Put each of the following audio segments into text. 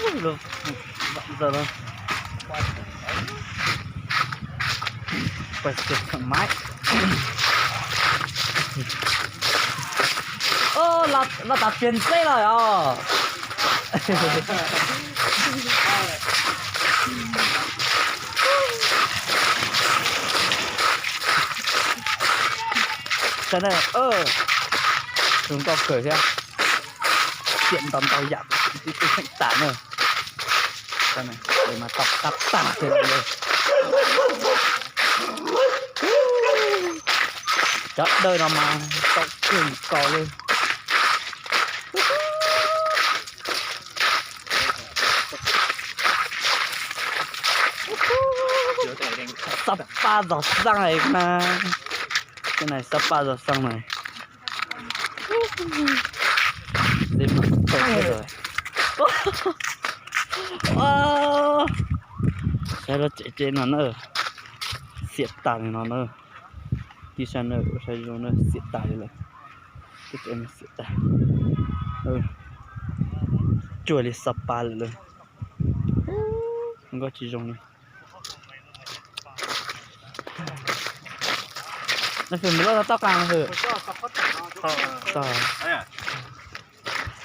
Lub, lub, lub, quay xiav kham maiv. Los tas txiag ntxeb los os. Saib na, zoo nkauj kawg thiab. Tiam ntau ntau yam, tib tib tseem tas na. Mas tau qab tag thiab li. Cov dawj no mas tau kawg nkaus li. Xob pab zog xeej na. Tej no xob pab zog xeej na. Saib lub tsev tsev no na, xiam tas li no na. Tib sab na, ua saib zoo na, xiam tas li lawm. Tsev no xiam tas, cuag li xob pab lawm. Nkauj tsis zoo li. Nws hwm mus loj toj qab hwm.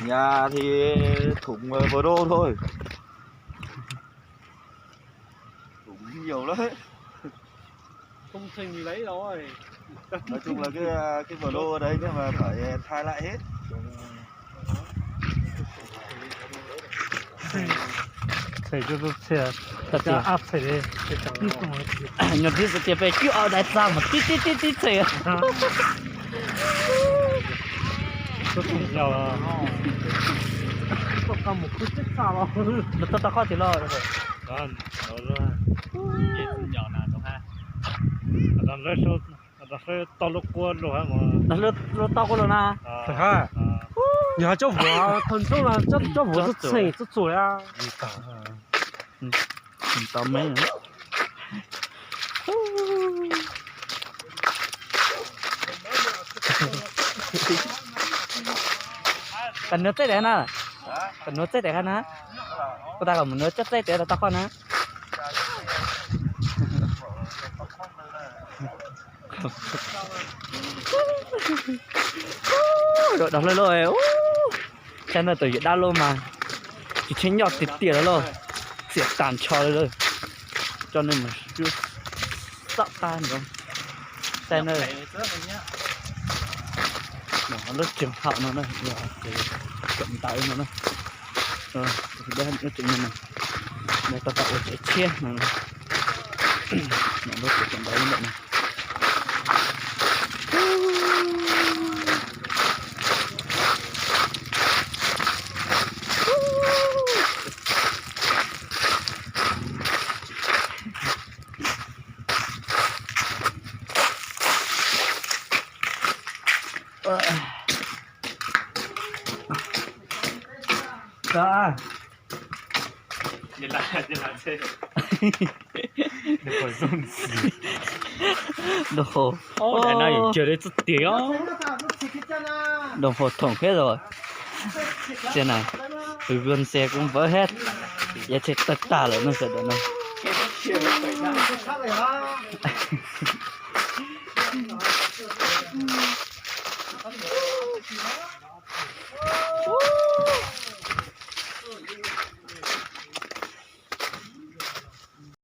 Nhà thì thủng vào đô thôi. Cũng nhiều đấy. Không thành lấy rồi. Nói chung là cái cái vào đô đấy nhưng mà phải thay lại hết. Thầy cho tôi thầy. Thầy cho áp thầy đi. Nyuag tib tias peb cwb au dais txag mas tib tib tib tib thầy. Có cùng nhau à. Có con một khúc chết sao. Nws tau tau qhov twg los? Nws tau lub quab los. Lub tau quab los na. Yog cov vuag thaum ntxov, cov vuag txheem txheem txheem. Tau me. Pab nuav txaij tes na. Pab nuav txaij tes qha na. Kuv tas kom mus nuav txaij tes tau qhov na. Dog hlwb lauj. Saib na, tus yawm dab laug mas tsis tsheej nyob tiag tiag lawm lauj. Xiam tas ntsho li lawm. Coj nej mus xauj qab nroo. Saib na, lub tsev haum no na, yog tsev kawm ntawv no na. Lub tsev no, tau tau ua tsev tshiab no. Lub tsev kawm ntawv ntawm no. Đồng hồ. Ôi, daim no yog cawg li txog tiag os. Đồng hồ thủng hết rồi. Xe này, từ gương xe cũng vỡ hết. Giá trị tag tag lawm no sawv daws no.